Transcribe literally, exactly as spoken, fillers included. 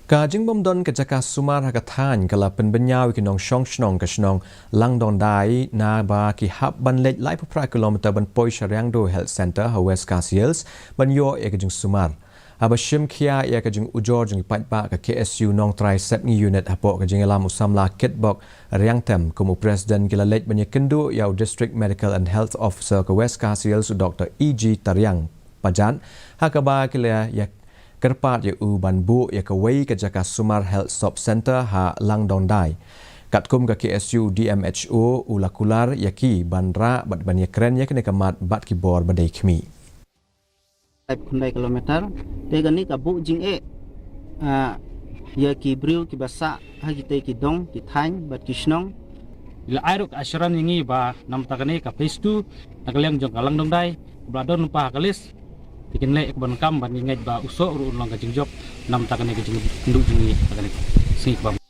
Ka jingbym don ka jaka sumar ha ka thaiñ ka la pynbynñiaw ïa ki nongshong shnong ka shnong Langdongdai naba ki hap ban leit laiphew phra kilometer ban poi sha Riangdo Health Centre ha West Khasi Hills ban ïoh ïa ka jingsumar. Haba shim khia ïa ka jingujor jong ki paidbah ka K S U Nongtrai Sepngi Unit hapoh ka jingïalam u samla Kitbok Riangtem kum u president ki la leit ban ïakynduh ïa u District Medical and Health Officer ka West Khasi Hills u Doctor E G Tariang Pajat ha kaba ki la ïa kyrpad ïa u ban buh ïa kawei ka jaka sumar Health Sub Centre ha Langdongdai. Katkum ka K S U D M H O u la kular ïa ki ban rah bad ban ïakren ïa kane ka mat bad ki bor ba dei khmih. Khyndai kilometer. Te kane ka buh jingeh, ah, ïa ki briew kiba sah ha kitei ki dong, ki thaiñ bad ki shnong. La ai ruh ka assurance ïa ngi ba namta kane ka phase two na ka liang jong ka Langdongdai kaba la don lypa ha ka list. Te kin leh ïa ka ban kam ban ngeit ba u soh ruh un long ka jingjop namta kane ka jingduh jong ngi ha kane ka sngi kaba